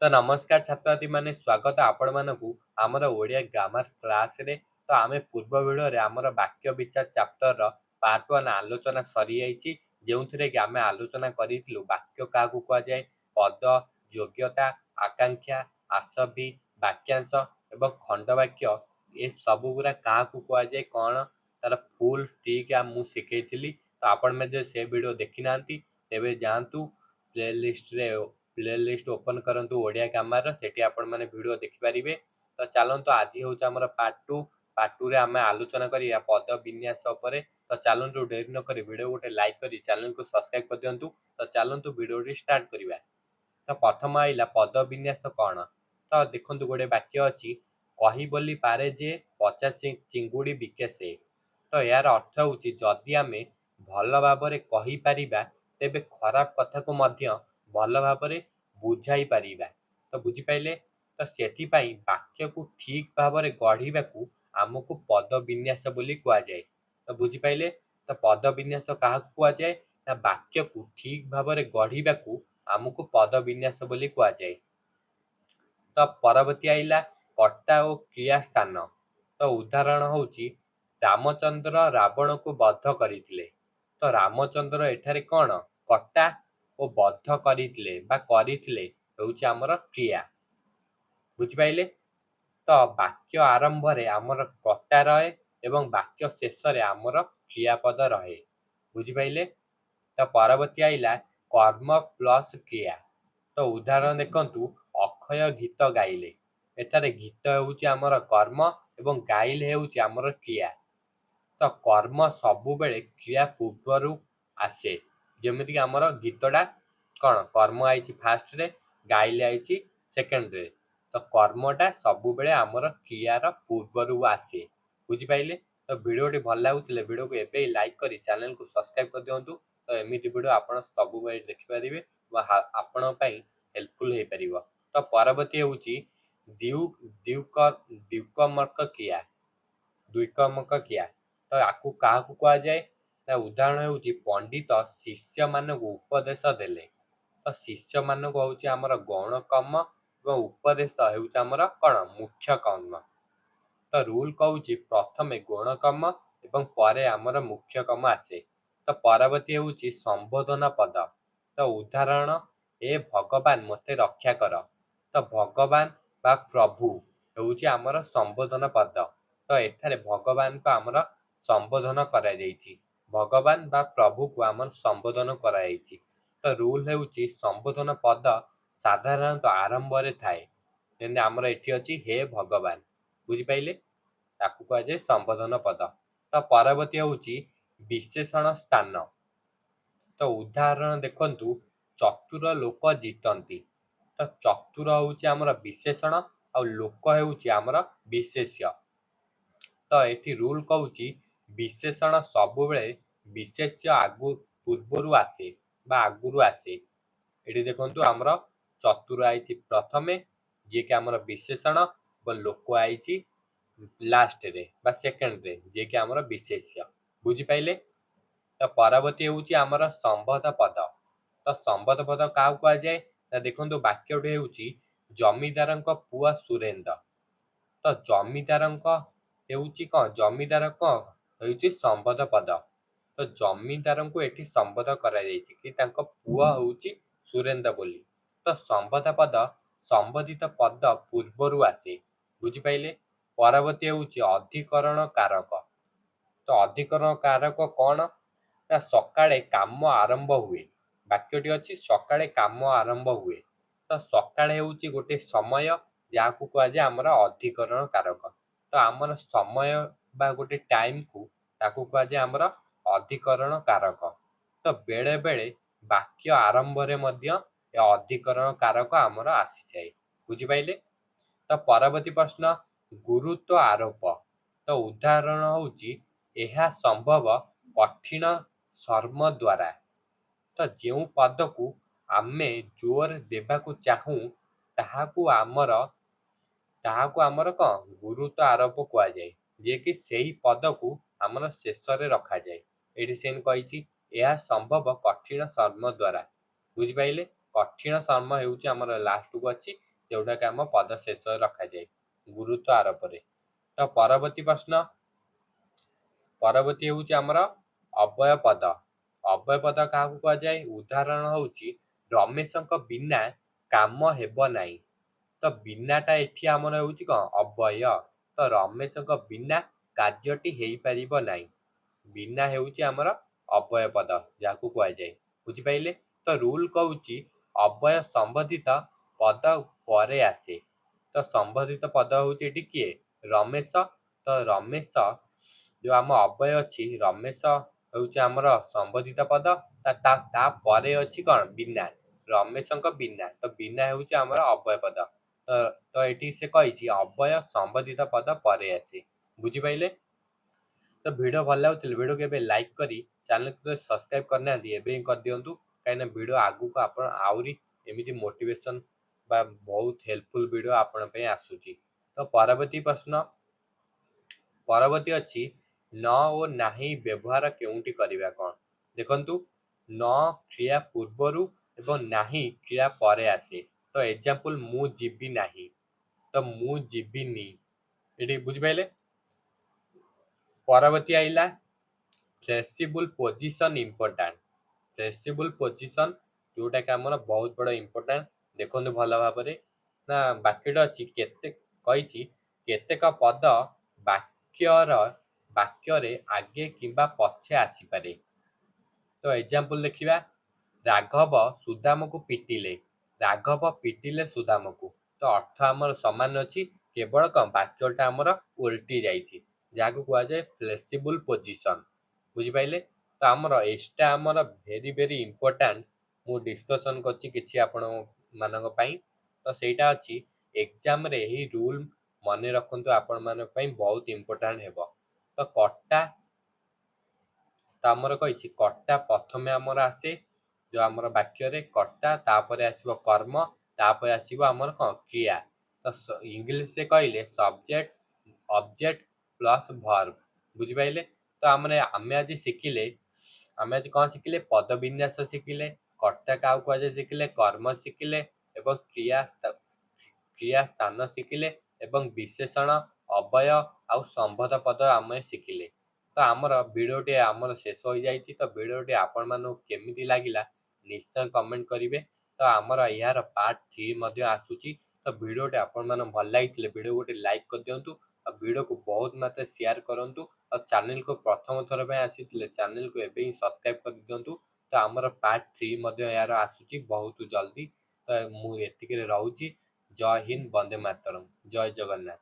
ତ ନମସ୍କାର ଛାତ୍ରଛାତ୍ରୀମାନେ, ସ୍ୱାଗତ ଆପଣମାନଙ୍କୁ ଆମର ଓଡ଼ିଆ ଗ୍ରାମାର କ୍ଲାସରେ। ତ ଆମେ ପୂର୍ବ ଭିଡ଼ିଓରେ ଆମର ବାକ୍ୟ ବିଚାର ଚାପ୍ଟରର ପାର୍ଟ 1 ଆଲୋଚନା ସରିଯାଇଛି, ଯେଉଁଥିରେ କି ଆମେ ଆଲୋଚନା କରିଥିଲୁ ବାକ୍ୟ କାହାକୁ କୁହାଯାଏ, ପଦ, ଯୋଗ୍ୟତା, ଆକାଂକ୍ଷା, ଆସଭି, ବାକ୍ୟାଂଶ ଏବଂ ଖଣ୍ଡବାକ୍ୟ, ଏ ସବୁଗୁଡ଼ା କାହାକୁ କୁହାଯାଏ, କ'ଣ ତାର ଫୁଲ୍ ଟ୍ରିକ୍ ମୁଁ ଶିଖେଇଥିଲି। ତ ଆପଣମାନେ ଯଦି ସେ ଭିଡ଼ିଓ ଦେଖିନାହାନ୍ତି, ତେବେ ଯାଆନ୍ତୁ ପ୍ଲେ ଲିଷ୍ଟରେ, ପ୍ଲେ ଲିଷ୍ଟ ଓପନ୍ କରନ୍ତୁ ଓଡ଼ିଆ ଗ୍ରାମାରର, ସେଠି ଆପଣମାନେ ଭିଡ଼ିଓ ଦେଖିପାରିବେ। ତ ଚାଲନ୍ତୁ, ଆଜି ହେଉଛି ଆମର ପାର୍ଟ 2। ପାର୍ଟ 2ରେ ଆମେ ଆଲୋଚନା କରିବା ପଦ ବିନ୍ୟାସ ଉପରେ। ତ ଚାଲନ୍ତୁ, ଡେରି ନକରି ଭିଡ଼ିଓ ଗୋଟେ ଲାଇକ୍ କରି ଚ୍ୟାନେଲକୁ ସବସ୍କ୍ରାଇବ୍ କରିଦିଅନ୍ତୁ। ତ ଚାଲନ୍ତୁ, ଭିଡ଼ିଓଟି ଷ୍ଟାର୍ଟ କରିବା। ତ ପ୍ରଥମ ଆଇଲା ପଦ ବିନ୍ୟାସ କ'ଣ? ତ ଦେଖନ୍ତୁ, ଗୋଟେ ବାକ୍ୟ ଅଛି, "କହି ବୋଲି ପାରେ ଯେ ପଚା ଚିଙ୍ଗୁଡ଼ି ବିକେ ସେ"। ତ ଏହାର ଅର୍ଥ ହେଉଛି, ଯଦି ଆମେ ଭଲ ଭାବରେ କହିପାରିବା, ତେବେ ଖରାପ କଥାକୁ ମଧ୍ୟ ଭଲ ଭାବରେ ବୁଝାଇ ପାରିବା। ତ ବୁଝିପାରିଲେ? ତ ସେଥିପାଇଁ ବାକ୍ୟକୁ ଠିକ ଭାବରେ ଗଢ଼ିବାକୁ ଆମକୁ ପଦ ବିନ୍ୟାସ ବୋଲି କୁହାଯାଏ। ତ ବୁଝିପାରିଲେ? ତ ପଦ ବିନ୍ୟାସ କାହାକୁ କୁହାଯାଏ ନା, ବାକ୍ୟକୁ ଠିକ ଭାବରେ ଗଢ଼ିବାକୁ ଆମକୁ ପଦ ବିନ୍ୟାସ ବୋଲି କୁହାଯାଏ। ତ ପରବର୍ତ୍ତୀ ଆଇଲା କର୍ତ୍ତା ଓ କ୍ରିୟା ସ୍ଥାନ। ତ ଉଦାହରଣ ହେଉଛି, "ରାମଚନ୍ଦ୍ର ରାବଣକୁ ବଧ କରିଥିଲେ"। ତ ରାମଚନ୍ଦ୍ର ଏଠାରେ କ'ଣ? କର୍ତ୍ତା। ଓ ବଧ କରିଥିଲେ ବା କରିଥିଲେ ହେଉଛି ଆମର କ୍ରିୟା। ବୁଝିପାରିଲେ? ତ ବାକ୍ୟ ଆରମ୍ଭରେ ଆମର କର୍ତ୍ତା ରହେ ଏବଂ ବାକ୍ୟ ଶେଷରେ ଆମର କ୍ରିୟାପଦ ରହେ। ବୁଝିପାରିଲେ? ତ ପରବର୍ତ୍ତୀ ଆଇଲା କର୍ମ ପ୍ଲସ୍ କ୍ରିୟା। ତ ଉଦାହରଣ ଦେଖନ୍ତୁ, "ଅକ୍ଷୟ ଗୀତ ଗାଇଲେ"। ଏଠାରେ ଗୀତ ହେଉଛି ଆମର କର୍ମ ଏବଂ ଗାଇଲେ ହେଉଛି ଆମର କ୍ରିୟା। ତ କର୍ମ ସବୁବେଳେ କ୍ରିୟା ପୂର୍ବରୁ ଆସେ। ଯେମିତିକି ଆମର ଗୀତଟା କ'ଣ? କର୍ମ ଆଇଛି ଫାଷ୍ଟରେ, ଗାଇଲେ ଆଇଛି ସେକେଣ୍ଡରେ। ତ କର୍ମଟା ସବୁବେଳେ ଆମର କ୍ରିୟାର ପୂର୍ବରୁ ଆସେ। ବୁଝିପାରିଲେ? ତ ଭିଡ଼ିଓଟି ଭଲ ଲାଗୁଥିଲେ ଭିଡ଼ିଓକୁ ଏବେ ଲାଇକ୍ କରି ଚ୍ୟାନେଲକୁ ସବସ୍କ୍ରାଇବ୍ କରିଦିଅନ୍ତୁ। ତ ଏମିତି ଭିଡ଼ିଓ ଆପଣ ସବୁବେଳେ ଦେଖିପାରିବେ ବା ଆପଣଙ୍କ ପାଇଁ ହେଲ୍ପଫୁଲ୍ ହେଇପାରିବ। ତ ପରବର୍ତ୍ତୀ ହେଉଛି ଦ୍ୱିକର୍ମକ କ୍ରିୟା। ଦ୍ୱିକର୍ମକ କ୍ରିୟା, ତ ଆକୁ କାହାକୁ କୁହାଯାଏ ନା, ଉଦାହରଣ ହେଉଛି, "ପଣ୍ଡିତ ଶିଷ୍ୟମାନଙ୍କୁ ଉପଦେଶ ଦେଲେ"। ତ ଶିଷ୍ୟମାନଙ୍କୁ ହେଉଛି ଆମର ଗୌଣ କର୍ମ ଏବଂ ଉପଦେଶ ହେଉଛି ଆମର କ'ଣ? ମୁଖ୍ୟ କର୍ମ। ତ ରୁଲ କହୁଛି, ପ୍ରଥମେ ଗୌଣ କର୍ମ ଏବଂ ପରେ ଆମର ମୁଖ୍ୟ କର୍ମ ଆସେ। ତ ପରବର୍ତ୍ତୀ ହେଉଛି ସମ୍ବୋଧନ ପଦ। ତ ଉଦାହରଣ, "ହେ ଭଗବାନ, ମୋତେ ରକ୍ଷା କର"। ତ ଭଗବାନ ବା ପ୍ରଭୁ ହେଉଛି ଆମର ସମ୍ବୋଧନ ପଦ। ତ ଏଠାରେ ଭଗବାନଙ୍କୁ ଆମର ସମ୍ବୋଧନ କରାଯାଇଛି। ଭଗବାନ ବା ପ୍ରଭୁକୁ ଆମର ସମ୍ବୋଧନ କରାଯାଇଛି। ତ ରୁଲ ହେଉଛି, ସମ୍ବୋଧନ ପଦ ସାଧାରଣତଃ ଆରମ୍ଭରେ ଥାଏ। ଯେମିତି ଆମର ଏଠି ଅଛି "ହେ ଭଗବାନ"। ବୁଝିପାରିଲେ? ତାକୁ କୁହାଯାଏ ସମ୍ବୋଧନ ପଦ। ତ ପରବର୍ତ୍ତୀ ହେଉଛି ବିଶେଷଣ ସ୍ଥାନ। ତ ଉଦାହରଣ ଦେଖନ୍ତୁ, "ଚତୁର ଲୋକ ଜିତନ୍ତି"। ତ ଚତୁର ହେଉଛି ଆମର ବିଶେଷଣ ଆଉ ଲୋକ ହେଉଛି ଆମର ବିଶେଷ୍ୟ। ତ ଏଠି ରୁଲ କହୁଛି, ବିଶେଷଣ ସବୁବେଳେ ବିଶେଷ୍ୟ ଆଗୁ ପୂର୍ବରୁ ଆସେ ବା ଆଗରୁ ଆସେ। ଏଠି ଦେଖନ୍ତୁ, ଆମର ଚତୁର ଆଇଛି ପ୍ରଥମେ, ଯିଏକି ଆମର ବିଶେଷଣ, ଏବଂ ଲୋକ ଆଇଛି ଲାଷ୍ଟରେ ବା ସେକେଣ୍ଡରେ, ଯିଏକି ଆମର ବିଶେଷ୍ୟ। ବୁଝିପାରିଲେ? ତ ପରବର୍ତ୍ତୀ ହେଉଛି ଆମର ସମ୍ବନ୍ଧ ପଦ। ତ ସମ୍ବନ୍ଧ ପଦ କାହାକୁ କୁହାଯାଏ ନା, ଦେଖନ୍ତୁ, ବାକ୍ୟଟି ହେଉଛି, "ଜମିଦାରଙ୍କ ପୁଅ ସୁରେନ୍ଦ୍ର"। ତ ଜମିଦାରଙ୍କ ହେଉଛି କ'ଣ? ଜମିଦାର କ'ଣ ହେଉଛି? ସମ୍ବନ୍ଧ ପଦ। ତ ଜମିଦାରଙ୍କୁ ଏଠି ସମ୍ବୋଧ କରାଯାଇଛି କି ତାଙ୍କ ପୁଅ ହେଉଛି ସୁରେନ୍ଦ୍ର ବୋଲି। ତ ସମ୍ବନ୍ଧ ପଦ ସମ୍ବନ୍ଧିତ ପଦ ପୂର୍ବରୁ ଆସେ। ବୁଝିପାରିଲେ? ପରବର୍ତ୍ତୀ ହେଉଛି ଅଧିକରଣ କାରକ। ତ ଅଧିକରଣ କାରକ କ'ଣ ନା, "ସକାଳେ କାମ ଆରମ୍ଭ ହୁଏ"। ବାକ୍ୟଟି ଅଛି, "ସକାଳେ କାମ ଆରମ୍ଭ ହୁଏ"। ତ ସକାଳେ ହେଉଛି ଗୋଟେ ସମୟ, ଯାହାକୁ କୁହାଯାଏ ଆମର ଅଧିକରଣ କାରକ। ତ ଆମର ସମୟ ବା ଗୋଟେ ଟାଇମକୁ, ତାକୁ କୁହାଯାଏ ଆମର ଅଧିକରଣ କାରକ। ତ ବେଳେ ବେଳେ ବାକ୍ୟ ଆରମ୍ଭରେ ମଧ୍ୟ ଏ ଅଧିକରଣ କାରକ ଆମର ଆସିଯାଏ। ବୁଝିପାରିଲେ? ତ ପରବର୍ତ୍ତୀ ପ୍ରଶ୍ନ, ଗୁରୁତ୍ୱ ଆରୋପ। ତ ଉଦାହରଣ ହେଉଛି, "ଏହା ସମ୍ଭବ କଠିନ ଶ୍ରମ ଦ୍ୱାରା"। ତ ଯେଉଁ ପଦକୁ ଆମେ ଜୋର ଦେବାକୁ ଚାହୁଁ, ତାହାକୁ ଆମର କ'ଣ ଗୁରୁତ୍ୱ ଆରୋପ କୁହାଯାଏ, ଯିଏକି ସେହି ପଦକୁ ଆମର ଶେଷରେ ରଖାଯାଏ। ଏଠି ସେମିତି କହିଛି, "ଏହା ସମ୍ଭବ କଠିନ ଶ୍ରମ ଦ୍ୱାରା"। ବୁଝିପାରିଲେ? କଠିନ ଶ୍ରମ ହେଉଛି ଆମର ଲାଷ୍ଟକୁ ଅଛି, ଯେଉଁଟାକି ଆମ ପଦ ଶେଷରେ ରଖାଯାଏ ଗୁରୁତ୍ୱ ଆରୋପରେ। ତ ପରବର୍ତ୍ତୀ ପ୍ରଶ୍ନ, ପରବର୍ତ୍ତୀ ହେଉଛି ଆମର ଅବ୍ୟୟ ପଦ। ଅବ୍ୟୟ ପଦ କାହାକୁ କୁହାଯାଏ? ଉଦାହରଣ ହେଉଛି ରମେଶଙ୍କ ବିନା କାମ ହେବ ନାହିଁ। ତ ବିନାଟା ଏଠି ଆମର ହେଉଛି କ'ଣ? ଅବ୍ୟୟ। ତ ରମେଶଙ୍କ ବିନା କାର୍ଯ୍ୟଟି ହେଇପାରିବ ନାହିଁ। ବିନା ହେଉଛି ଆମର ଅବ୍ୟୟ ପଦ ଯାହାକୁ କୁହାଯାଏ। ବୁଝିପାରିଲେ? ତ ରୁଲ କହୁଛି ଅବ୍ୟୟ ସମ୍ବନ୍ଧିତ ପଦ ପରେ ଆସେ। ତ ସମ୍ବନ୍ଧିତ ପଦ ହେଉଛି ଏଠି କିଏ? ରମେଶ। ତ ରମେଶ ଯୋଉ ଆମ ଅବ୍ୟୟ ଅଛି, ରମେଶ ହେଉଛି ଆମର ସମ୍ବନ୍ଧିତ ପଦ। ତାପରେ ଅଛି କ'ଣ? ବିନା, ରମେଶଙ୍କ ବିନା। ତ ବିନା ହେଉଛି ଆମର ଅବ୍ୟୟ ପଦ। ତ ଏଠି ସେ କହିଛି ଅବ୍ୟୟ ସମ୍ବନ୍ଧିତ ପଦ ପରେ ଆସେ। ବୁଝିପାରିଲେ? ତ ଭିଡ଼ିଓ ଭଲ ଲାଗୁଥିଲେ ଭିଡ଼ିଓକୁ ଏବେ ଲାଇକ୍ କରି ଚ୍ୟାନେଲକୁ ସବସ୍କ୍ରାଇବ୍ କରିନାହାନ୍ତି ଏବେ ହିଁ କରିଦିଅନ୍ତୁ, କାହିଁକିନା ଭିଡ଼ିଓ ଆଗକୁ ଆପଣ ଆହୁରି ଏମିତି ମୋଟିଭେସନ୍ ବା ବହୁତ ହେଲ୍ପଫୁଲ୍ ଭିଡ଼ିଓ ଆପଣଙ୍କ ପାଇଁ ଆସୁଛି। ତ ପରବର୍ତ୍ତୀ ପ୍ରଶ୍ନ, ପରବର୍ତ୍ତୀ ଅଛି ନ ଓ ନାହିଁ ବ୍ୟବହାର କେଉଁଠି କରିବା କ'ଣ? ଦେଖନ୍ତୁ, ନ କ୍ରିୟା ପୂର୍ବରୁ ଏବଂ ନାହିଁ କ୍ରିୟା ପରେ ଆସେ। ତ ଏକ୍ଜାମ୍ପଲ୍ ମୁଁ ଯିବି ନାହିଁ, ତ ମୁଁ ଯିବିନି, ଏଠି ବୁଝିପାରିଲେ? ପରବର୍ତ୍ତୀ ଆଇଲା flexible position important. Flexible position ଯୋଉଟାକି ଆମର ବହୁତ ବଡ଼ ଇମ୍ପୋର୍ଟାଣ୍ଟ। ଦେଖନ୍ତୁ ଭଲ ଭାବରେ ନା, ବାକ୍ୟଟା ଅଛି କେତେ କହିଛି କେତେକ ପଦ ବାକ୍ୟରେ ଆଗେ କିମ୍ବା ପଛେ ଆସିପାରେ। ତ ଏକ୍ଜାମ୍ପଲ୍ ଦେଖିବା, ରାଘବ ସୁଦାମକୁ ପିଟିଲେ, ରାଘବ ପିଟିଲେ ସୁଦାମକୁ। ତ ଅର୍ଥ ଆମର ସମାନ ଅଛି, କେବଳ କ'ଣ ବାକ୍ୟଟା ଆମର ଓଲଟି ଯାଇଛି, ଯାହାକୁ କୁହାଯାଏ ଫ୍ଲେକ୍ସିବୁଲ୍ ପୋଜିସନ୍। ବୁଝିପାରିଲେ? ତ ଆମର ଏକ୍ସଟ୍ରା ଆମର ଭେରି ଭେରି ଇମ୍ପୋର୍ଟାଣ୍ଟ ମୁଁ ଡିସ୍କସନ୍ କରୁଛି କିଛି ଆପଣମାନଙ୍କ ପାଇଁ। ତ ସେଇଟା ଅଛି ଏକ୍ଜାମରେ ଏହି ରୁଲ୍ ମନେ ରଖନ୍ତୁ, ଆପଣମାନଙ୍କ ପାଇଁ ବହୁତ ଇମ୍ପୋର୍ଟାଣ୍ଟ ହେବ। ତ କର୍ତ୍ତା, ତ ଆମର କହିଛି କର୍ତ୍ତା ପ୍ରଥମେ ଆମର ଆସେ, ଯୋଉ ଆମର ବାକ୍ୟରେ କର୍ତ୍ତା, ତାପରେ ଆସିବ କର୍ମ, ତାପରେ ଆସିବ ଆମର କ'ଣ କ୍ରିୟା। ତ ଇଂଲିଶରେ କହିଲେ ସବଜେକ୍ଟ, ଅବଜେକ୍ଟ ପ୍ଲସ୍ ଭର୍ବ। ବୁଝିପାରିଲେ? ତ ଆମେ ଆଜି ଶିଖିଲେ, ଆମେ ଆଜି କ'ଣ ଶିଖିଲେ? ପଦବିନ୍ୟାସ ଶିଖିଲେ, କର୍ତ୍ତା କାହାକୁ କୁହାଯାଏ ଶିଖିଲେ, କର୍ମ ଶିଖିଲେ ଏବଂ କ୍ରିୟା ସ୍ଥାନ ଶିଖିଲେ ଏବଂ ବିଶେଷଣ, ଅବ୍ୟୟ ଆଉ ସମ୍ବନ୍ଧ ପଦ ଆମେ ଶିଖିଲେ। ତ ଆମର ଭିଡ଼ିଓଟି ଆମର ଶେଷ ହୋଇଯାଇଛି। ତ ଭିଡ଼ିଓଟି ଆପଣମାନଙ୍କୁ କେମିତି ଲାଗିଲା ନିଶ୍ଚୟ କମେଣ୍ଟ କରିବେ। ତ ଆମର ଏହାର ପାର୍ଟ 3 ମଧ୍ୟ ଆସୁଛି। ତ ଭିଡ଼ିଓଟି ଆପଣମାନଙ୍କୁ ଭଲ ଲାଗିଥିଲେ ଭିଡ଼ିଓ ଗୋଟେ ଲାଇକ୍ କରିଦିଅନ୍ତୁ ଆଉ ଭିଡ଼ିଓକୁ ବହୁତ ମାତ୍ରାରେ ସେୟାର କରନ୍ତୁ, ଆଉ ଚ୍ୟାନେଲକୁ ପ୍ରଥମ ଥର ପାଇଁ ଆସିଥିଲେ ଚ୍ୟାନେଲକୁ ଏବେ ହିଁ ସବସ୍କ୍ରାଇବ୍ କରିଦିଅନ୍ତୁ। ତ ଆମର ପାର୍ଟ 3 ମଧ୍ୟ ଏହାର ଆସୁଛି ବହୁତ ଜଲ୍ଦି। ତ ମୁଁ ଏତିକିରେ ରହୁଛି। ଜୟ ହିନ୍ଦ, ବନ୍ଦେ ମାତରମ୍, ଜୟ ଜଗନ୍ନାଥ।